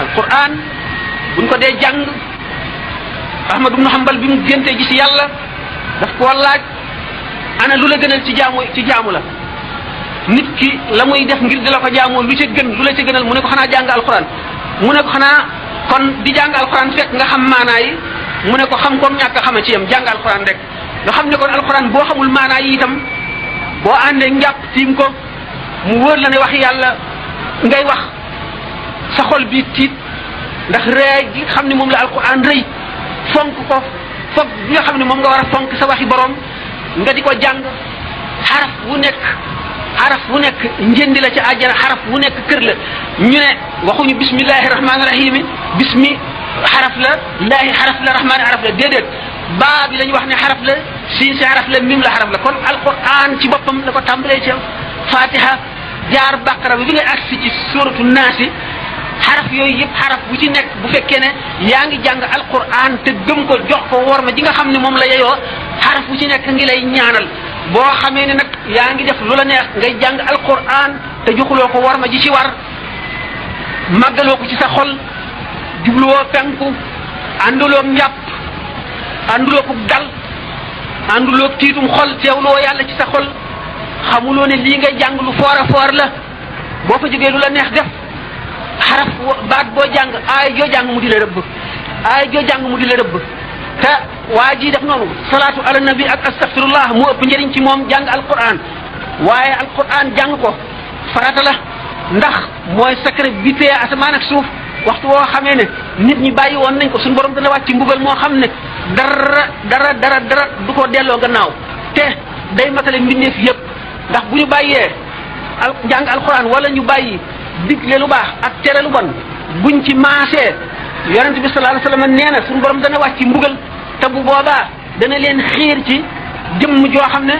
alquran buñ ko dee jàng Ahmad ibn Hanbal bi mu géntee gis yàlla daf koo laaj ana lu la gënal ci jaamu la nit ki la muy def ngir di la ko jaamoo lu ca gën lu la ca gënal mu ne ko xanaa jàng alquran mu ne ko xanaa kon di jàng alquran fekk nga xam maanaa yi mu ne ko xam comme ñàkk a xama ci yam jàng alquran rek nga xam ne kon alquran boo xamul maanaa yi itam boo àndee njàpp tiim ko mu wóor la ne wax yàlla ngay wax sa xol bi tiit ndax ree gi xam ne moom la alquran rëy fonk ko foog bi nga xam ne moom nga war a fonk sa waxi borom nga di ko jàng xaraf wu nekk njëndi la ca àjjana xaraf wu nekk kër la ñu ne waxuñu bismillahi rahmaani rahimi bismi xaraf la laahi xaraf la rahmaani xaraf la déedéet baa bi la ñu wax ne xaraf la siin si xaraf la mim la xaraf la kon alquran ci boppam la ko tàmbalee ci fatiha jaar baqara bi ngay agsi ci suratu naasi xaraf yooyu yëpp xaraf bu ci nekk bu fekkee ne yaa ngi jàng alquran te gëm ko jox ko worma ji nga xam ne moom la yeyoo xaraf bu ci nekk ngi lay ñaanal boo xamee ne nag yaa ngi def lu la neex ngay jàng alquran te joxuloo ko worma ji ci war màggaloo ko ci sa xol jubluwoo penku ànduloo njàpp ànduloo ko dal ànduloo tiitum xol teewloo yàlla ci sa xol xamuloo ne lii ngay jàng lu foor a foor la boo fa jógee lu la neex def xaraf baat boo jàng aay joo jàng mu di la rëbb aay joo jàng mu di la rëbb te waa ji def noonu salaatu ala nabi ak astaghfirullah mu ëpp njëriñ ci moom jàng alquran waaye alquran jàng ko farata la ndax mooy secret bi tee asamaan ak suuf waxtu woo xamee ne nit ñi bàyyi woon nañ ko suñu borom dana wàcc mbugal moo xam ne dara du ko delloo gannaaw te day matale mbindeef yëpp ndax bu ñu bàyyee jàng alquran wala ñu bàyyi digle lu baax ak tere lu bon buñ ci maasee yonent bi sallallahu alayhi wasallam nee na suñu borom dana wàcc mbugal te bu boobaa dana leen xiir ci jëmm joo xam ne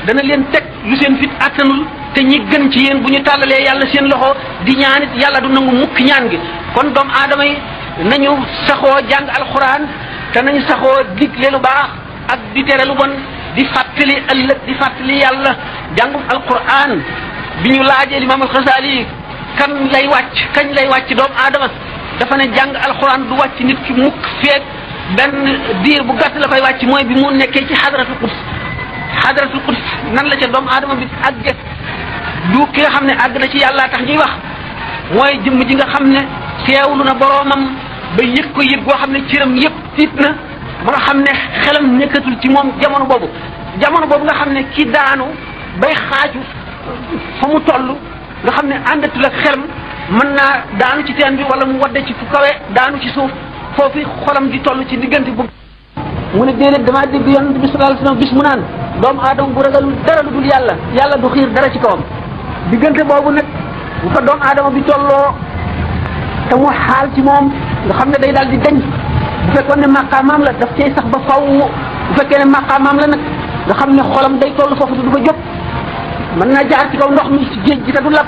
dana leen teg lu seen fit attanul te ñi gën ci yéen bu ñu tàllalee yàlla seen loxo di ñaanit yàlla du nangu mukk ñaan gi kon doomu aadama yi nañu saxoo jàng alxuraan te nañu saxoo digle lu baax ak di tere lu bon di fàttali ëllëg di fàttali yàlla jàngum alxuraan bi ñu laajee Imaam al-Xasaali kañ lay wàcc doomu aadama dafa ne jàng alxuraan du wàcc nit ki mukk feek benn diir bu gàtt la koy wàcc mooy bi mu nekkee ci xadratul quds nan la ca doomu aadama bi àgge du ki nga xam ne àgg na ci yàlla tax ñuy wax mooy jëmm ji nga xam ne teewlu na boroomam ba yëg ko yëg goo xam ne cëram yëpp tiit na ba nga xam ne xelam nekkatul ci moom jamono boobu nga xam ne ki daanu bay xaaju fa mu toll nga xam ne àndatul ak xelam mën naa daanu ci teen bi wala mu wadde ci fu kawe daanu ci suuf foofu xolam di toll ci diggante bu mu ne déedéet damaa dégg yonent bi sallallahu alayhi wasallam bis mu naan doomu aadama bu ragalul dara lu dul yàlla du xiir dara ci kawam diggante boobu nag bu fa doomu aadama bi tolloo te mu xaal ci moom nga xam ne day daal di dañ bu fekkoon ne maqaamaam la daf cay sax ba faw bu fekkee ne maqaamaam la nag nga xam ne xolam day toll foofu du fa jóg mën naa jaar ci kaw ndox mi ci géej gi te du lakk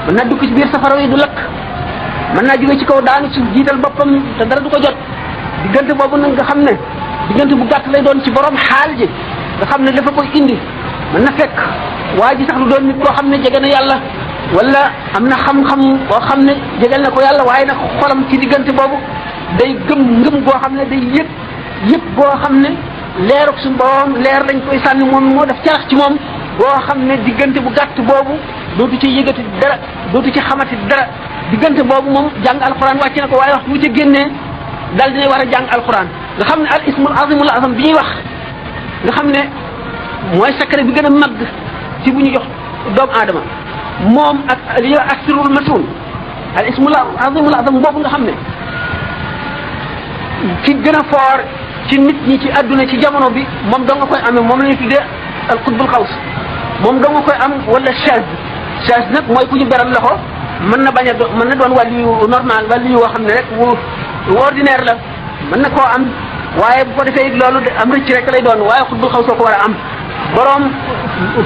mën naa dugg ci biir safara yi du lakk mën naa jóge ci kaw daanu ci jiital boppam te dara du ko jot diggante boobu nag nga xam ne diggante bu gàtt lay doon ci borom xaal ji nga xam ne dafa koy indi mën na fekk waa ji sax lu doon nit koo xam ne jege na yàlla wala am na xam-xam boo xam ne jegel na ko yàlla waaye nag xolam ci diggante boobu day ngëm goo xam ne day yëg boo xam ne leeruk suñu borom leer lañ koy sànni moom moo def carax ci moom boo xam ne diggante bu gàtt boobu dootu ci yëgati dara dootu ci xamati dara diggante boobu moom jàng alxuraan wàcc na ko waaye waxtu bu ci génnee daal dina war a jàng alxuraan nga xam ne al ismul azimul azam bi ñuy wax nga xam ne mooy secret bi gën a màgg ci bu ñu jox doomu aadama moom ak li ñuy wax asrul masun al ismul azimul azam boobu nga xam ne ci gën a foor ci nit ñi ci adduna ci jamono bi moom doo nga koy amee moom la ñuy tuddee al qutbul xaws moom doo nga koy am wala chaz nag mooy ku ñu beral loxo mën na bañ a doon mën na doon wàllu yu normal wàllu yu woo xam ne rek wu ordinaire la mën na koo am waaye bu ko defee loolu am rëcc rek lay doon waaye xutbul xaws soo ko war a am borom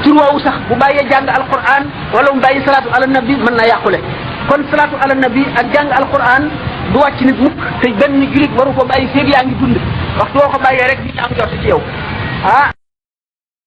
tur woowu sax bu bàyyee jàng alquran wala mu bàyyi salaatu ala nabi mën na yàqule kon salaatu ala nabi ak jàng alquran du wàcc nit mukk te benn julit waru ko bàyyi feeg yaa ngi dund waxtu woo ko bàyyee rek di am jot ci yow